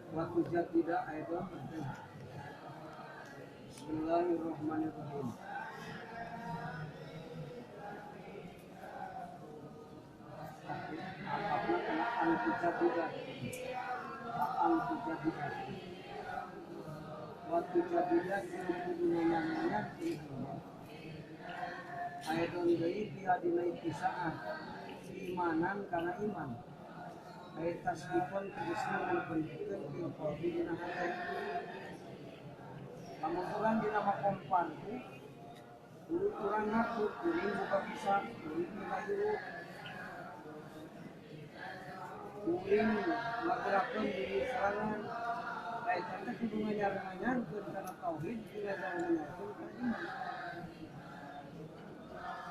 Waktu tidak ayat. Bismillahirrahmanirrahim. Waktu tidak ayat deui pihak dina ikisaah imanan kana iman. Ayat tasdikon tegasna ngabenerkeun bil qalbi dina hate. Lamun urang dina makom pantu, urang ngaku kuring buka bisa, kuring boga hirup. Kuring ngagerakeun diri sorangan. Ayat teh kudu nganyar-nganyarkeun kana tauhid, nganyar-nganyarkeun kana iman.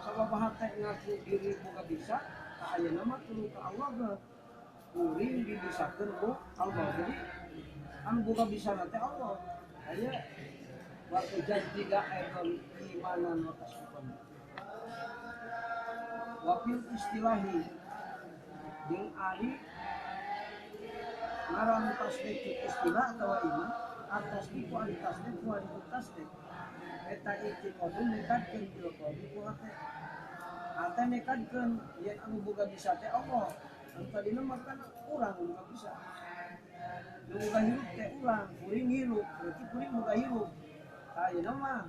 Sabab hate ngaku diri boga bisa, ka ayeuna mah kudu ka Allah ge. Kuring dibisakeun ku Allah. Jadi anu boga bisa teh Allah. Aya waktu jadida aidan imanan wa tasdiqan. Wa fil istilahi jeung ari ngaran tasdiq istilah atawa iman at-tasdiqu an tasdiq wa tasdiq eta i'tiqadun nekadkeun bil qalbi ku hate. Hate nekadkeun yen anu boga bisa teh Allah. Anu tadina mah kan urang boga bisa. Nu boga hirup teh urang, kuring hirup, berarti kuring boga hirup. Ayeuna mah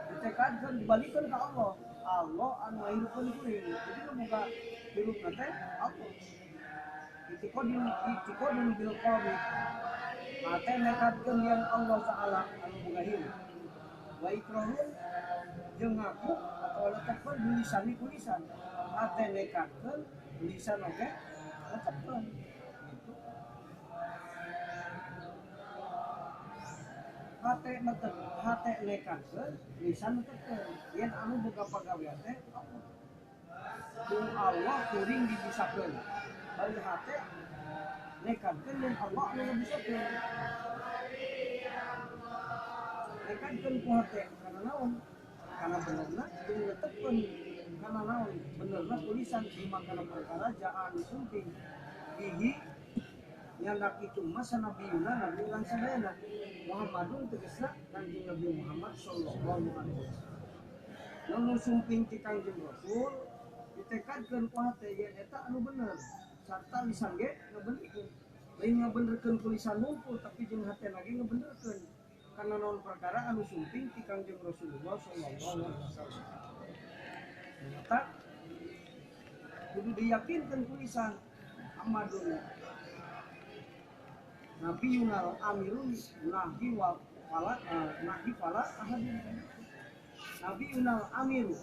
ditekadkeun dibalikeun ka Allah. Allah anu ngahirupkeun kuring. Jadi nu boga hirupna teh Allah. I'tiqadun bil qalbi. Hate nekadkeun yen Allah Ta'ala anu boga hirup. Wa ikrarun jeung ngaku atawa netepkeun lisan ku lisan. Hate nekadkeun lisan oge netepkeun. Gitu. Hate netep, hate nekadkeun, lisan netepkeun. Yen anu boga pagawean teh Allah. Ku Allah kuring dibisakeun. Bari hate nekadkeun yen Allah anu ngabisakeun. Nekadkeun ku hate kana naon? Kana benerna jeung netepkeun kana naon? Benerna ku lisan bima kana perkara jaan sumping. Bihi nyandak itu masa nabiyuna nabi urang sadayana Muhammadun tegasna Kanjeng Nabi Muhammad sallallahu alaihi wasallam. Nu sumping ti Kanjeng Rasul ditekadkeun ku hate yen eta anu bener sarta lisan ge ngabenerkeun. Lain ngabenerkeun ku lisan ngumpul tapi jeung hate lagi ngabenerkeun kana naon perkara anu sumping ti Kanjeng Rasulullah sallallahu alaihi wasallam. Maka kudu diyakinkeun ku lisan Muhammadun Nabiyunal amirun nahi wa fala nahi fala ahadun. Nabiyunal amiru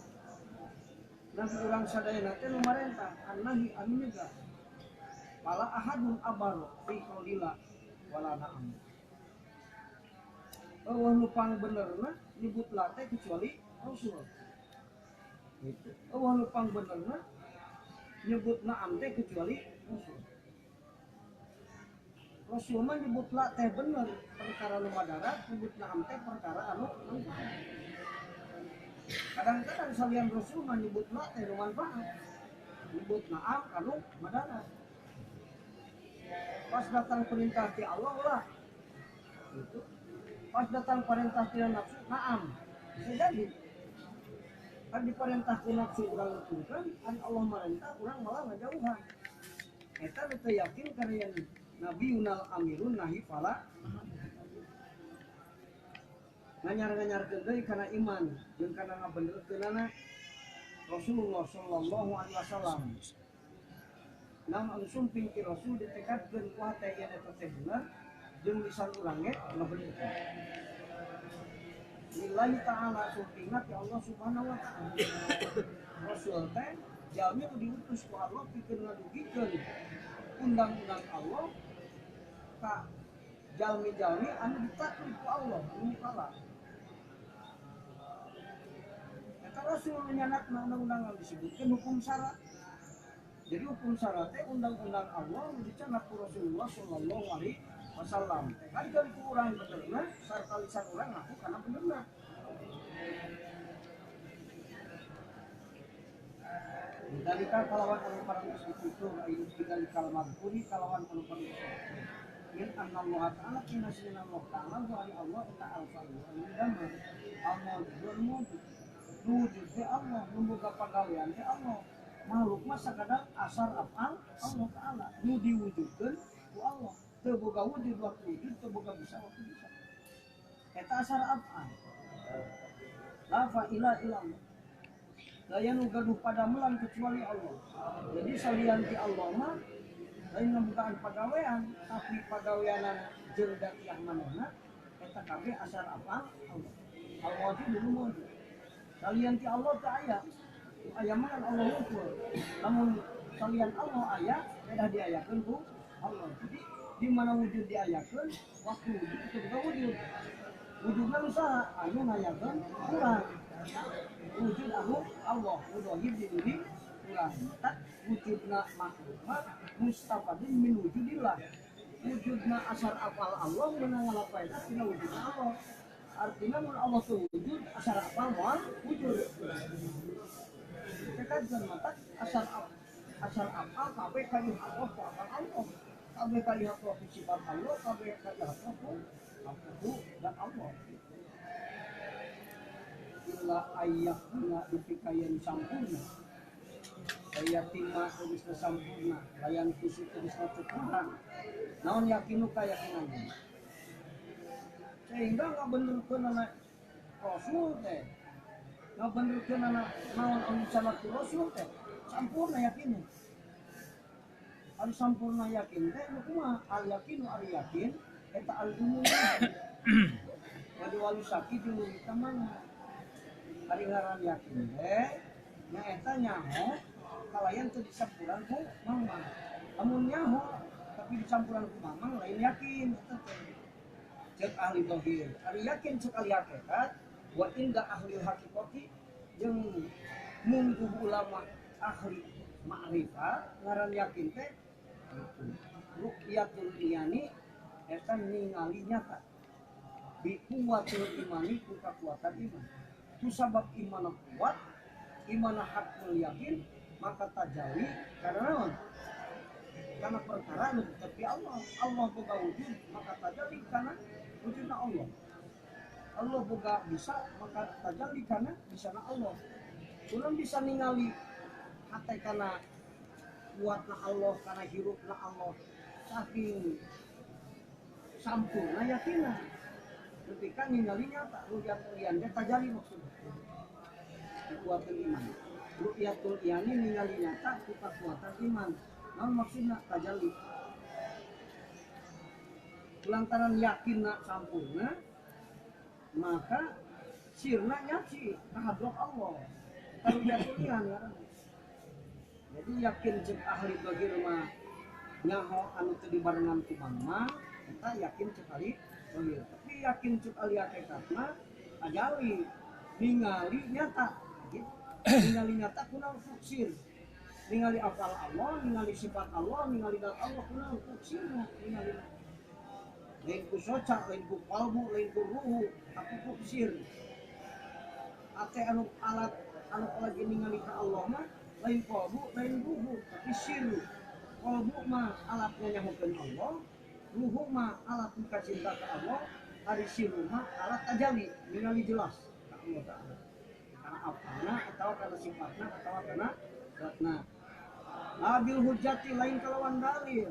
nabi urang sadayana teh nu marentah annahi anu nyegah fala ahadun abaro fi qaulila wala na'am. Eueuh nu pangbenerna nyebut la teh kecuali Rasul. Gitu. Eueuh nu pangbenerna nyebut na'am teh kecuali Rasul. Rasul mah nyebut la teh bener perkara nu madarat, nyebut na'am teh perkara anu manfaat. Kadang-kadang salian Rasul mah nyebut la teh nu manfaat, nyebut na'am anu madarat. Pas datang perintah ti Allah lah, gitu. Pas datang perintah ti nafsu na'am, bisa jadi. Kan diperintah ku nafsu urang nuturkeun, an Allah marentah urang malah ngajauhan. Eta nu teu yakin kana yen Nabiyunal amirun nahi fala nganyar-nganyarkeun deui kana iman jeung kana ngabenerkeunana Rasulullah sallallahu alaihi wasallam. Namun anu sumping ti Rasul ditekadkeun ku hate yen eta teh bener jeung lisan urang ge ngabenerkeun. Lillahi ta'ala sumpingna ti Allah Subhanahu wa ta'ala. Rasul teh jalmi nu diutus ku Allah pikeun ngadugikeun undang-undang Allah ka jalmi-jalmi anu ditaklif ku Allah nu kalah. Eta Rasul nyanakna undang-undangan disebutkeun hukum syara. Jadi hukum syara teh undang-undang Allah nu dicanak ku Rasulullah sallallahu alaihi wasallam. Kan ku urang benerna sarta lisan urang ngaku kana benerna. Dalika kalawan anu parantos ditutur ayu bidalika madhuri kalawan anu parantos. Min anna Allah ta'ala kina sinna Allah ta'ala wa ari Allah ta'ala anu damel al-mawjud wujud teh Allah nu boga pagawean teh Allah makhluk mah sakadar asar afal Allah ta'ala nu diwujudkeun ku Allah teu boga wujud waktu wujud teu boga bisa waktu bisa eta asar afal la fa'ila illallah daya nu gaduh padamelan kecuali Allah. Jadi salian ti Allah mah lain ngabukaan pagawean tapi pagaweanan jeung datiah manehna eta kabeh asar afal Allah. Al-wujud nu mawjud. Salian ti Allah teu aya. Aya mah kan Allah unggul. Lamun salian Allah aya beda diayakeun ku Allah. Jadi di mana wujud diayakeun waktu wujud itu bukan wujud. Wujudna nu saha anu ngayakeun urang. Wujud anu Allah mudahir di diri urang. Tak wujudna makhluk mah mustafadin min wujudillah. Wujudna asar afal Allah meunang ngalapaina tina wujudna Allah. Artinya mun Allah teu wujud asar afal moal wujud. Kekajian mata asar afal kabeh kayuh Allah ku afal Allah. Kabeh kayuh Allah ku sifat Allah, kabeh kayuh Allah ku dan Allah. Illa ayyakuna dipikayen sampurna. Ayatima tegasna sampurna, layan kusu tegasna kurang. Naon yakinu kayakinannya. Sehingga nggak benerkeun anak rasul teh. Nggak benerkeun anak naon anu sanad rasul teh. Sampurna yakinnya. Ari sampurna yakin teh nu kumaha? Al yakinu ari yakin eta al umum. Wali wali sakit di mana? Ari ngaran yakin teh nya eta nyaho kalayan teu dicampuran ku mamang. Lamun nyaho tapi dicampuran ku mamang lain yakin eta teh. Cek ahli zahir, ari yakin cek ahli hakikat, wa inda ahli hakikati jeung mungguh ulama ahli ma'rifat ngaran yakin teh ruqyatul iyani eta ningali nyata bi kuwatul imani ku kakuatan iman. Ku sabab iman kuat, iman hakul yakin, maka tajalli karena naon? Karena perkara nu tapi Allah, Allah boga wujud, maka tajalli karena wujudna Allah. Allah boga bisa, maka tajalli karena bisana Allah. Urang bisa ningali hate kana kuatna Allah, kana hirupna Allah, saking sampurna yakinna. Ketika ningali nyata ru'yatul iyan teh tajalli maksudna. Kuatul iman. Ru'yatul iyani ningali nyata ku kakuatan iman. Naon maksudna tajalli? Lantaran yakinna sampurna, maka sirna nyaci ka hadrat Allah. Ru'yatul iyan ngaranna. Jadi yakin cek ahli zahir mah nyaho anu teu dibarengan ku mangma, eta yakin cek ahli zahir. Tapi yakin cek ahli hakikat mah tajalli ningali nyata gitu. Ningali nyata kunaon fuksir. Ningali afal Allah, ningali sifat Allah, ningali dat Allah kunaon fuksirna ningali. Lain ku soca, lain ku qalbu, lain ku ruhu, tapi fuksir. Ate anu alat anu lagi ningali ka Allah mah lain qalbu, lain ruhu, tapi siru. Qalbu mah alatnya nyahokeun Allah, ruhu mah alat muka cinta ke Allah, ari siru mah alat tajalli, ningali jelas ka Allah Ta'ala. Karena apana atau karena sifatna atau karena zatna. Abil hujjati lain kalawan dalil.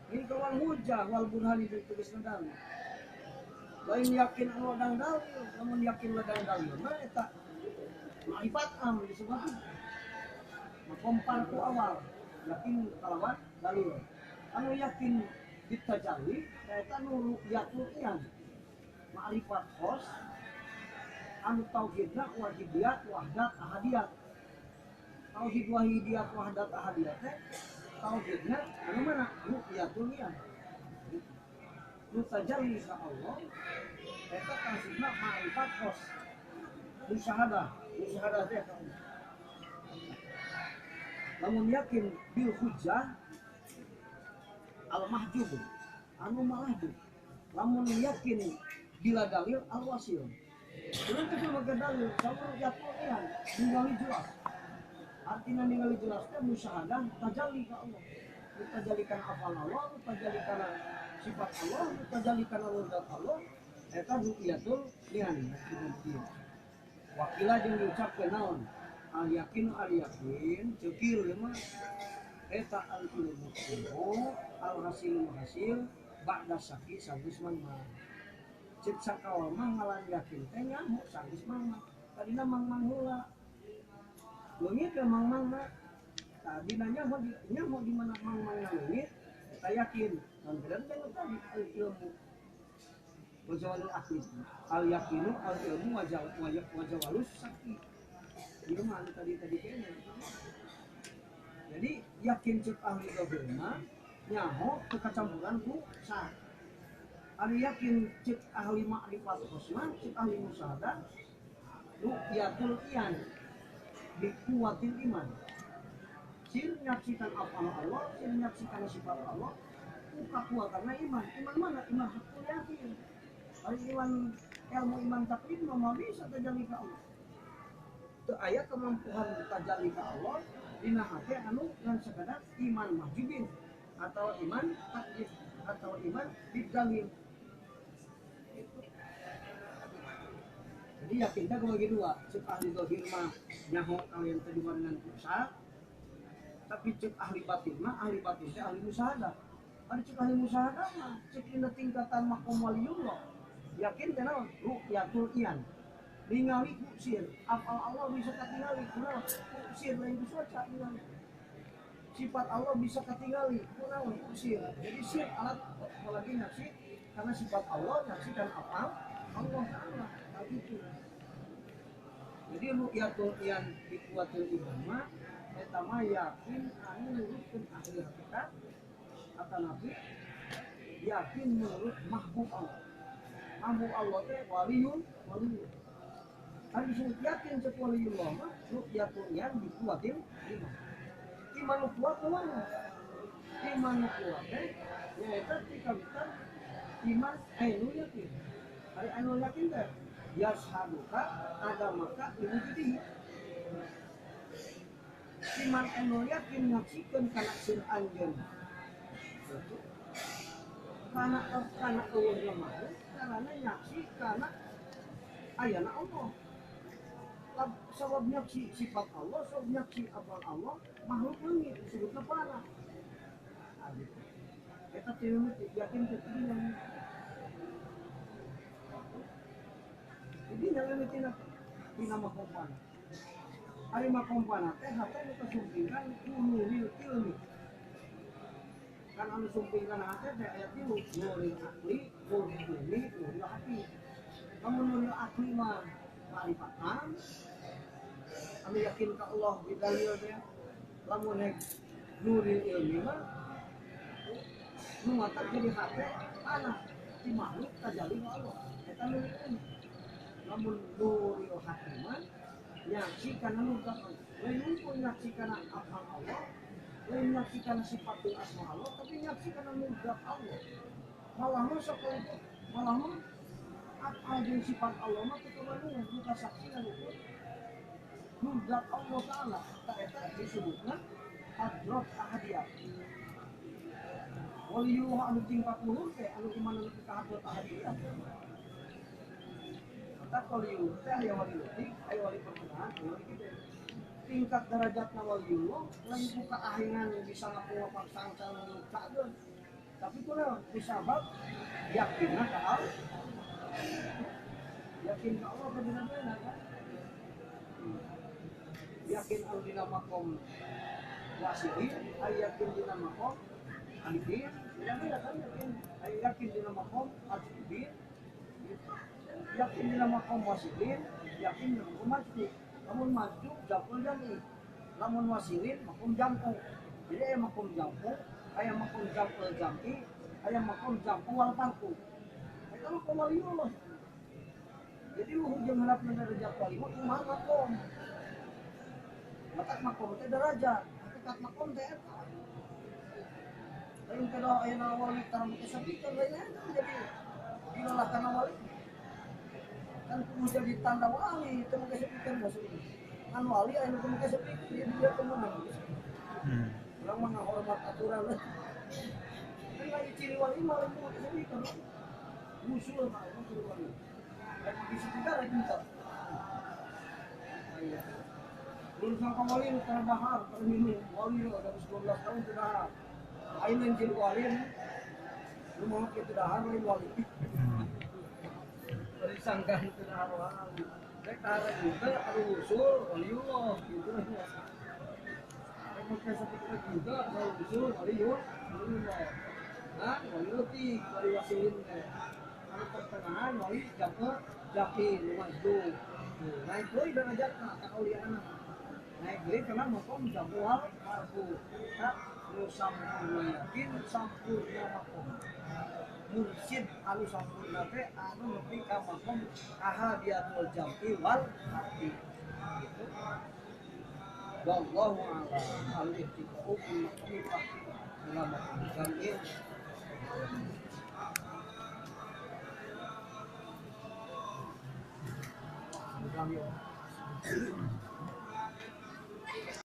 Lain kalawan hujjah wal burhani jeung tegasna dalil. Lain yakin anu ladang dalil, lamun yakin ladang dalil mah eta ma'rifat am disebut. Makompar ku awal yakin kalawan dalil. Anu yakin ditajalli eta nu ru'yatul iyan. Ma'rifat khos anu tauhidna wahidiyat wahdat ahadiyat. Tauhid wahidiyat wahdat ahadiyat teh tauhidna anu mana? Ru'yatul iyan. Nu tajalli ka Allah eta tauhidna ma'rifat khos. Musyahadah, musyahadah teh ka Allah. Lamun yakin bil hujjah al mahjub anu mahjub. Lamun yakin bila dalil al wasil. Urang teh kudu dalil, saur yakin ningali jelas. Artinya ningali jelas teh musyahadah tajalli ka Allah. Tajallikan afal Allah, tajallikan Sifat Allah tajalli kana zat Allah eta ru'yatul lian kieu. Wakila jeung diucapkeun naon? Al yakin al yakin ceukir ieu mah eta al ilmu ilmu al hasil hasil ba'da syaki sageus mangmang. Ceuk sakaol mah ngalan yakin teh nyaho sageus mangmang. Tadina mangmang heula. Leungit ke mangmangna. Tadina nyaho di mana mangmangna leungit eta yakin. Dan teh tadi al ilmu wajawalul akli al yakinu al ilmu wajawalus syaki. Ieu mah anu tadi kene. Jadi yakin ceuk ahli zahir mah nyaho teu kacampuran ku sah. Ari yakin ceuk ahli ma'rifat husna, ceuk ahli musyahadah ru'yatul iyan bi kuwatil iman. Sir nyaksikan apa Allah, sir nyaksikan sifat Allah, ku kakuatanna iman. Iman mana? Iman hakul yakin. Ari iman ilmu iman taklid mah bisa tajalli ka Allah. Teu aya kemampuan tajalli ka Allah dina hate anu ngan sakadar iman mahjubin atau iman taklid atau iman bidalil. Jadi yakin teh bagi dua, ceuk ahli zahir mah nyaho kalian teh dengan usaha, tapi ceuk ahli batin mah ahli batin teh ahli musyahadah. Ari ceuk ahli musyahadah mah ceuk dina tingkatan maqam waliyullah. Yakin teh naon? Ru'yatul iyan. Ningali ku sir, afal Allah bisa katingali kunaon? Ku sir lain ku soca ningali. Sifat Allah bisa katingali kunaon? Ku sir. Jadi sir alat apalagi nyaksi karena sifat Allah nyaksi dan afal Allah Ta'ala gitu. Jadi ru'yatul iyan bikuatil iman mah eta mah yakin anu nurutkeun ahli hakikat atanapi yakin menurut mahbub Allah. Mahbub Allah teh waliyun waliyun. Kan disebut yakin cek waliyullah mah ru'yatul iyan bikuatil iman. Iman nu kuat kumaha? Iman nu kuat teh nyaeta tikawitan iman ainul yakin. Ari ainul yakin teh yashaduka adamaka liwujudihi. Iman ainul yakin nyaksikeun kana sir anjeun. Kana kana eueuhna makhluk karena nyaksi kana ayana Allah. Sabab nyaksi sifat Allah, sabab nyaksi afal Allah, makhluk leungit disebutna panah. Ah gitu. Eta teh yakin teh tidinya. Jadi jangan tina tina makom panah. Ari makom panah teh hate nu kasumpingkan ku nuril ilmi. Kan anu sumpingkan hate teh aya tilu, nuril akli, nuril ilmi, nuril hati. Lamun nuril akli mah ma'rifat am, anu yakin ka Allah bidalil teh. Lamun rek nuril ilmi mah nu matak jadi hate panah ti makhluk tajalli ka Allah. Eta nuril ilmi. Lamun nuril hati mah nyaksi kana nur Allah, lain pun nyaksi kana afal Allah, lain nyaksi kana sifatul asma Allah, tapi nyaksi kana nur Allah. Malah mah sok itu, malah mah afal jeung sifat Allah mah teu kamanungan, nu kasaksian ukur nur Allah Ta'ala. Ta eta disebutna hadrat ahadiyah. Waliyullah anu tingkat luhur teh anu iman anu ka hadrat ahadiyah. Tak waliyullah teh aya wali leutik, aya wali pertengahan, aya wali gede. Tingkat derajatna waliyullah lain ku kaahengan bisa ngapuapak sangsa nu kageun. Tapi kunaon? Kusabab yakinna ka Allah. Yakin ka Allah bener-bener kan? Yakin anu dina maqam wasilin, aya yakin dina maqam alifin, beda-beda kan yakin, aya yakin dina maqam ajibin. Yakin dina maqam wasilin, yakin dina maqam majdu. Lamun majdu jam'ul jam'i, lamun wasilin maqam jam'u. Jadi aya maqam jam'u, aya maqam jam'ul jam'i, aya maqam jam'u wal farqu. Eta maqam waliyullah. Jadi luhur jeung harapna derajat wali mah kumaha maqam. Matak maqam teh derajat, hakikat maqam teh eta. Lain kada aya wali tarang teh sapikeun lain eta jadi dilolah kana wali. Kan kudu jadi tanda wali teu make sapikeun maksudna. Kan wali aya nu teu make sapikeun jadi dia teu meunang. Urang mah ngahormat aturan. Kan lagi ciri wali mah lain mau disebut kan. Usul mah itu ciri wali. Rek bisa kita rek minta. Iya. Belum sangka wali nu teu dahar, teu minum. Wali nu ada 12 tahun teu dahar. Aing lain ciri wali. Lu mau kitu dahar lain wali. Disangka teu dahar wali. Rek dahar kita anu usul waliullah gitu. Rek make sakitu kita anu usul waliullah. Nah, wali leutik, wali wasilin teh. Anu pertengahan wali jake jaki nu majdu. Naik deui darajatna ka kauliaanna. Naik deui kana maqam jam'ul marfu. Ka nu sampurna yakin sampurna maqam. Mursyid anu sampurna teh anu nepi ka maqam ahadiyatul jam'i wal marfi. Gitu. Wallahu a'lam. Al-ihtiqa'u bil maqami ila maqam jam'i. Kami.